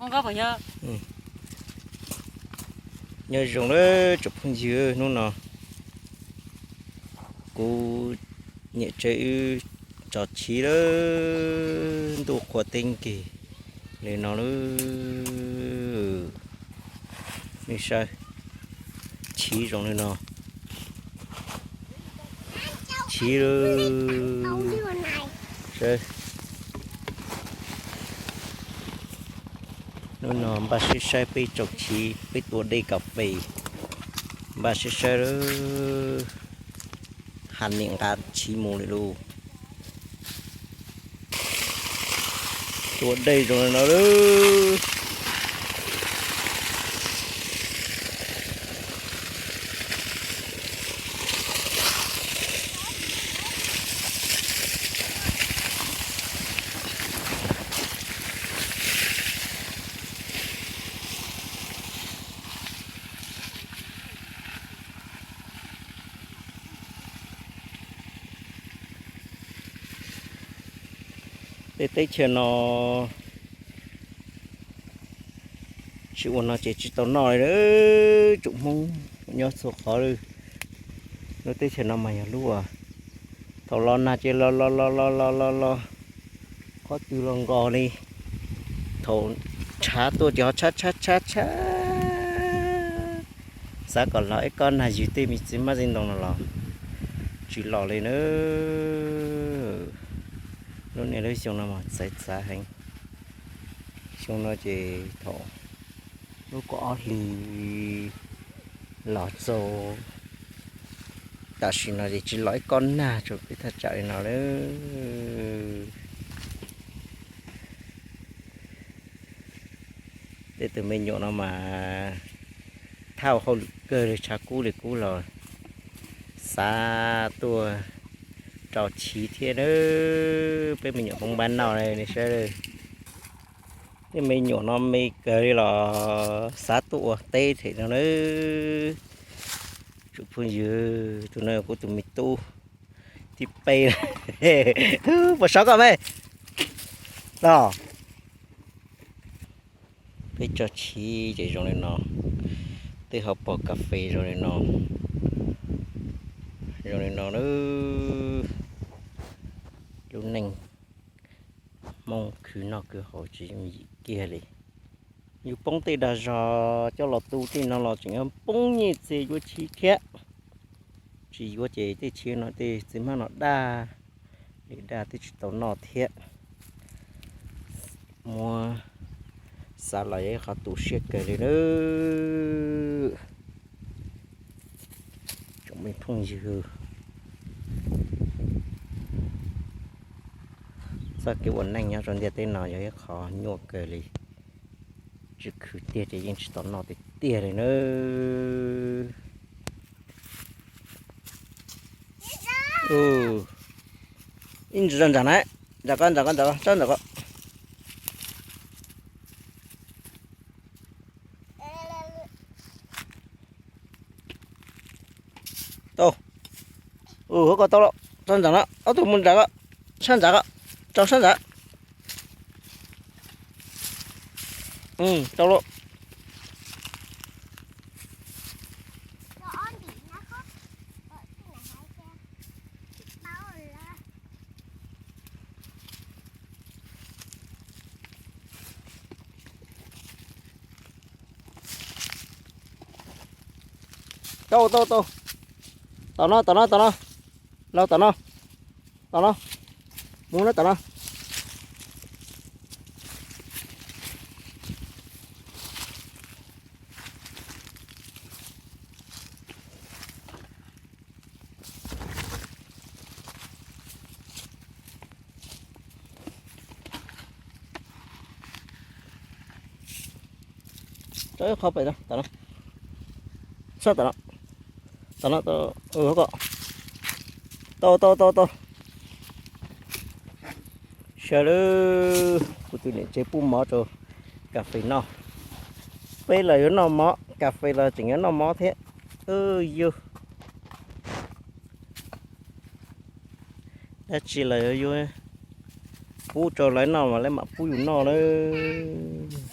Nyob zoo lawm tsoom phooj ywg, hnub no kuv niam tsev wb tso chiv lawm, ntuj qhua teb nkig li no lawm. Nej saib, chiv zoo li no, chiv lawm. Hnub no npaj siab saib peb tso chiv, peb tua dej kas fes, npaj siab saib lawm. Ha nim nqa chiv mus li lauj. Tua dej zoo li no lawm. Tej teb chaws no tsis ua no ces tsis tau noj li, tsoom Hmoob nyob txhua qhov li. Lub teb chaws no mas yog lub uas thaum los nag ces los los los los los los los qhov twg los nqos li. Thaum tshav tuaj ces ho tshab tshab tshab tshab. Xav kom los ib kob nag ywg tej me txiv hmab txiv ntoo no los tsis los li na. Lub niaj lub xyoo no mas txawv txav heev. Xyoo no ces thaum lub kaum ob hlis los txog tam sim no ces tsis los ib kob nag rau peb thaj tsam li no lawm. Tej tus me nyuam no mas thauj hauj lwm kawg li, tshav kub li kub los xav tuaj rau chiv thiab na. Peb me nyuam poob npab noj li saib. Tej me nyuam no me kawg li los xav tuaj ua teb them no na. Tsoom phooj ywg, tus no kuv tus me tub thib peb. Puas sov koj me? Los, peb tso chiv ces zoo li no, twb ho pom kas fes zoo li no, zoo li no na. Lub neej Hmoob khwv noj khwv haus tsis yooj yim kiag li. Yus poob tej dag zog coj los tu tej no los tseem yuav poob nyiaj txiag yuav chiv thiab. Tsis yuav ces tej chiv no tej txiv hmab no daj li daj twb tsis tau noj thiab. Muab xav los yog ib qho tu siab kawg li na. Tsoom me phooj ywg, txoj kev ua neej nyob rau ntiaj teb no yog ib qho nyuaj kawg li. Tsis khwv tiag ces yeej tsis tau noj tiag tiag li na. Ib ntsis ntawm na, ntawm ko, ntawm ko, ntawm ko, tsob ntawm ko. Tau. Ua ko tau lawm, tsob ntawm na, ob tug mus ntawm ko, sab ntawm ko, rau sab ntawm. Tau lawm. Tau, tau, tau. Tom no, tom no, tom no. Los tom no. Tom no. Mus no tom no. Tso ib qho pem no, tom no. Sab tom no. Tom no, tau, tau, tau, tau. Sawv daws, kuv tus niam tsev pub mov rau kas fes noj. Peb los yuav noj mov, kas fes los tseem yuav noj mov thiab. Yus, dab tsi los yuav pub rau lawv noj mas lawv mam pub yus noj lawm.